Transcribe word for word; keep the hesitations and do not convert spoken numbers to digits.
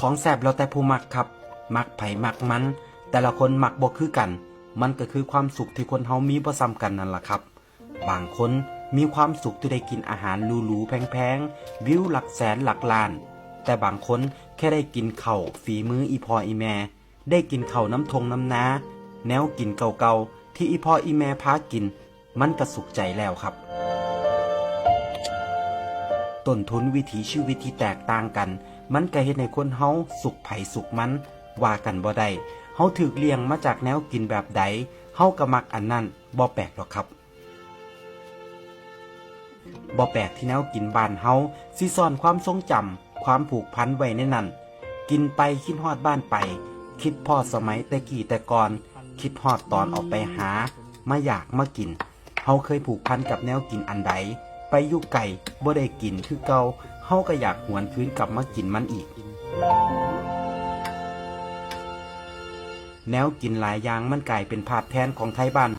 ของแซ่บแล้วแต่ผู้มักครับ มักไผมักมัน แต่ละคนมักบ่คือกัน มันก็คือความสุขที่คนเฮามีบ่ซ้ำกันนั่นล่ะครับ บางคนมีความสุขที่ได้กินอาหารหรูๆแพงๆ วิวหลักแสนหลักล้าน แต่บางคนแค่ได้กินข้าวฝีมืออีพ่ออีแม่ ได้กินข้าวน้ำทงน้ำนา แนวกินเก่าๆที่อีพ่ออีแม่พากิน มันก็สุขใจแล้วครับ ต้นทุนวิถีชีวิตที่แตกต่างกัน มันก็เฮ็ดให้คนเฮาสุขไผสุขมัน ว่ากันบ่ได้ เฮาถูกเลี้ยงมาจากแนวกินแบบใด เฮาก็มักอันนั้น บ่แปลกดอกครับ บ่แปลกที่แนวกินบ้านเฮาสิซ่อนความทรงจำ ความผูกพันไว้ในนั้น กินไปคิดฮอดบ้านไป คิดพ้อสมัยแต่กี้แต่ก่อน คิดฮอดตอนออกไปหา มาอยากมากิน เฮาเคยผูกพันกับแนวกินอันใด ไปอยู่ไกลบ่ได้กินคือเก่า เฮาก็อยากหวนคืนกลับมากินมันอีก แนวกินหลายอย่างมันกลายเป็นภาพแทนของไทบ้าน